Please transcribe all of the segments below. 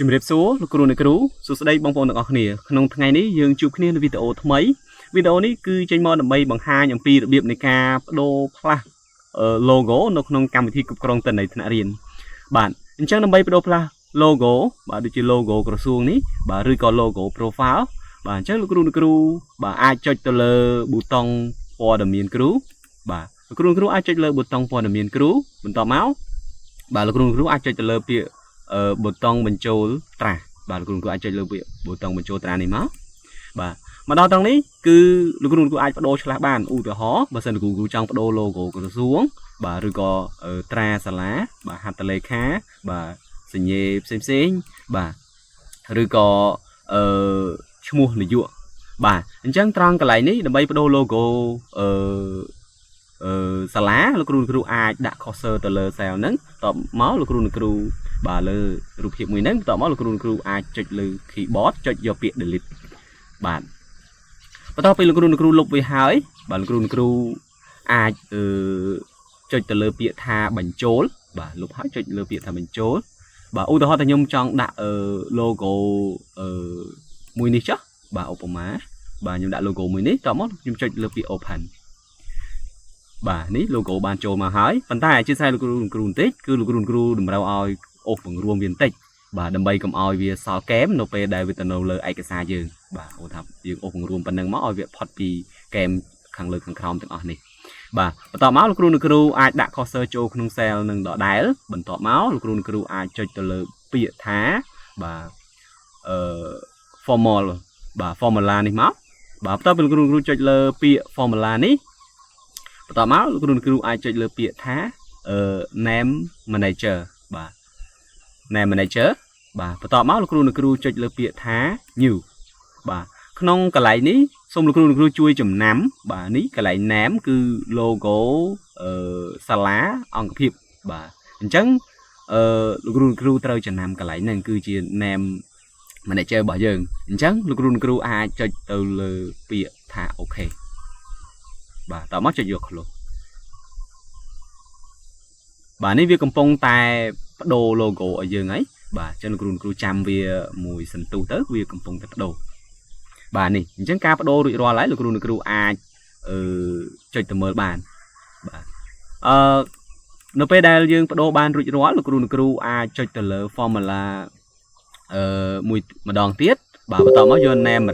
ជំរាបសួរលោកគ្រូអ្នកគ្រូសួស្តីបងប្អូនទាំងអស់គ្នាក្នុងថ្ងៃនេះយើងជួបគ្នានៅវីដេអូថ្មីវីដេអូនេះគឺចេញមកដើម្បីបង្ហាញអំពីរបៀបនៃការបដូរផ្លាស់ logo នៅក្នុងកម្មវិធីគ្រប់គ្រងទិន្នន័យថ្នាក់រៀនបាទអញ្ចឹងដើម្បីបដូរផ្លាស់ logo បាទដូចជា logo ក្រសួងនេះបាទឬក៏ logo profile បាទអញ្ចឹងលោកគ្រូអ្នកគ្រូបាទអាចចុចទៅលើប៊ូតុងព័ត៌មានគ្រូបាទលោកគ្រូអ្នកគ្រូអាចចុចលើប៊ូតុងព័ត៌មានគ្រូបន្ទាប់មកបាទលោកគ្រូអ្នកគ្រូអាចចុចទៅលើពាក្យ អឺប៊ូតុងបញ្ចូលត្រាបាទលោកគ្រូគ្រូអាចចុចលើពាក្យប៊ូតុងបញ្ចូលត្រានេះមកបាទមកដល់ត្រង់នេះគឺលោកគ្រូគ្រូអាចបដូរឆ្លាស់បានឧទាហរណ៍បើសិនលោកគ្រូគ្រូចង់បដូរ logo ក្រសួងបាទឬក៏ត្រាសាលាបាទហត្ថលេខាបាទសញ្ញាផ្សេងផ្សេងបាទឬក៏អឺឈ្មោះនាយកបាទអញ្ចឹងត្រង់កន្លែងនេះដើម្បីបដូរ logo អឺអឺសាលាលោកគ្រូគ្រូអាចដាក់ cursor ទៅលើ cell ហ្នឹងតបមកលោកគ្រូគ្រូបាទលើរូបភាពមួយហ្នឹងបន្ទាប់មកលោកគ្រូគ្រូអាចចុចលើ keyboard ចុចយកពាក្យ delete បាទបន្ទាប់ពីលោកគ្រូគ្រូលុបវាហើយបាទលោកគ្រូគ្រូអាចអឺចុចទៅលើពាក្យថាបញ្ចូលបាទលុបហើយចុចលើពាក្យថាបញ្ចូលបាទឧទាហរណ៍ថាខ្ញុំចង់ដាក់អឺ logo អឺមួយនេះចុះបាទឧបមាបាទខ្ញុំដាក់ logo មួយនេះតមកខ្ញុំចុចលើពាក្យ open បាទនេះ logo បានចូលមកហើយប៉ុន្តែអធិស្ឋានលោកគ្រូគ្រូបន្តិចគឺលោកគ្រូគ្រូតម្រូវឲ្យអូសបង្រួមវាបន្តិចបាទដើម្បីកុំឲ្យវាសល់កែមនៅពេលដែលវាទៅនៅលើឯកសារយើងបាទអូថាយើងអូសបង្រួមប៉ុណ្ណឹងមកឲ្យវាផុតពីកែមខាងលើខាងក្រោមទាំងអស់នេះបាទបន្ទាប់មកលោកគ្រូអ្នកគ្រូអាចដាក់ cursor ចូលក្នុង cell នឹងដដែលបន្ទាប់មកលោកគ្រូអ្នកគ្រូអាចចុចទៅលើពាក្យថាបាទអឺ formal បាទ formula នេះមកបាទបន្ទាប់ពីលោកគ្រូគ្រូចុចលើពាក្យ formula នេះបន្ទាប់មកលោកគ្រូគ្រូអាចចុចលើពាក្យថាអឺ name manager បាទ name manager បាទបន្ទាប់មកលោកគ្រូអ្នកគ្រូចុចលើពាក្យថា new បាទក្នុងកន្លែងនេះសូមលោកគ្រូអ្នកគ្រូជួយចំណាំបាទនេះកន្លែង name គឺ logo អឺសាលាអង្គភាពបាទអញ្ចឹងអឺលោកគ្រូអ្នកគ្រូត្រូវចំណាំកន្លែងហ្នឹងគឺជា name manager របស់យើងអញ្ចឹងលោកគ្រូអ្នកគ្រូអាចចុចទៅលើពាក្យថា OK បាទតមកចុចយក close បាទនេះវាកំពុងតែបដូរ logo ឲ្យយើងហើយបាទអញ្ចឹងលោកគ្រូគ្រូចាំវាមួយសន្ទុះទៅវាកំពុងតែបដូរបាទនេះអញ្ចឹងការបដូររួចរាល់ហើយលោកគ្រូលោកគ្រូអាចអឺចុចទៅមើលបានបាទអឺនៅពេលដែលយើងបដូរបានរួចរាល់លោកគ្រូលោកគ្រូអាចចុចទៅលើ formula អឺមួយម្ដងទៀតបាទបន្តមកយក name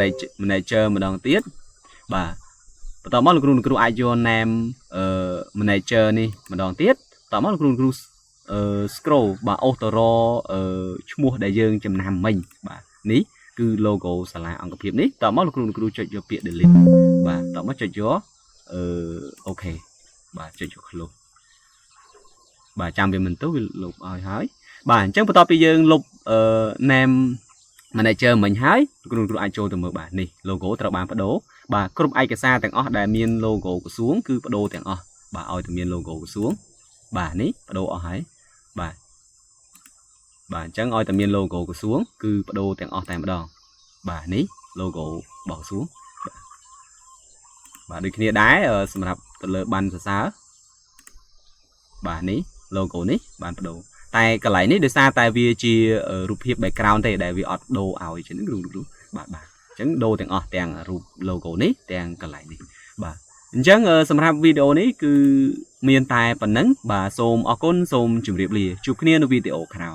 manager ម្ដងទៀតបាទបន្តមកលោកគ្រូលោកគ្រូអាចយក name អឺ manager នេះម្ដងទៀតបន្តមកលោកគ្រូលោកគ្រូអឺ scroll បាទអូសទៅរអឺឈ្មោះដែលយើងចំណាំមិញបាទនេះគឺ logo សាលាអង្គភាពនេះតមកលោកគ្រូលោកគ្រូចុចយកពាក្យ delete បាទតមកចុចយកអឺ OK បាទចុចយក close បាទចាំវាមិនទៅវាលុបឲ្យហើយបាទអញ្ចឹងបន្ទាប់ពីយើងលុបអឺ name manager មិញហើយលោកគ្រូគ្រូអាចចូលទៅមើលបាទនេះ logo ត្រូវបានបដូរបាទគ្រប់ឯកសារទាំងអស់ដែលមាន logo ក្រសួងគឺបដូរទាំងអស់បាទឲ្យតែមាន logo ក្រសួងបាទនេះបដូរអស់ហើយបាទបាទអញ្ចឹងឲ្យតែមាន logo ក្រសួងគឺបដូរទាំងអស់តែម្ដងបាទនេះ logo របស់ក្រសួងបាទដូចគ្នាដែរសម្រាប់ទៅលើបានសរសើរបាទនេះ logo នេះបានបដូរតែកន្លែងនេះដោយសារតែវាជារូបភាព background ទេដែលវាអត់ដូរឲ្យចឹងគ្រូគ្រូបាទបាទអញ្ចឹងដូរទាំងអស់ទាំងរូប logo នេះទាំងកន្លែងនេះបាទអញ្ចឹងសម្រាប់វីដេអូនេះគឺមានតែប៉ុណ្ណឹងបាទសូមអរគុណសូមជម្រាបលាជួបគ្នានៅវីដេអូក្រោយ។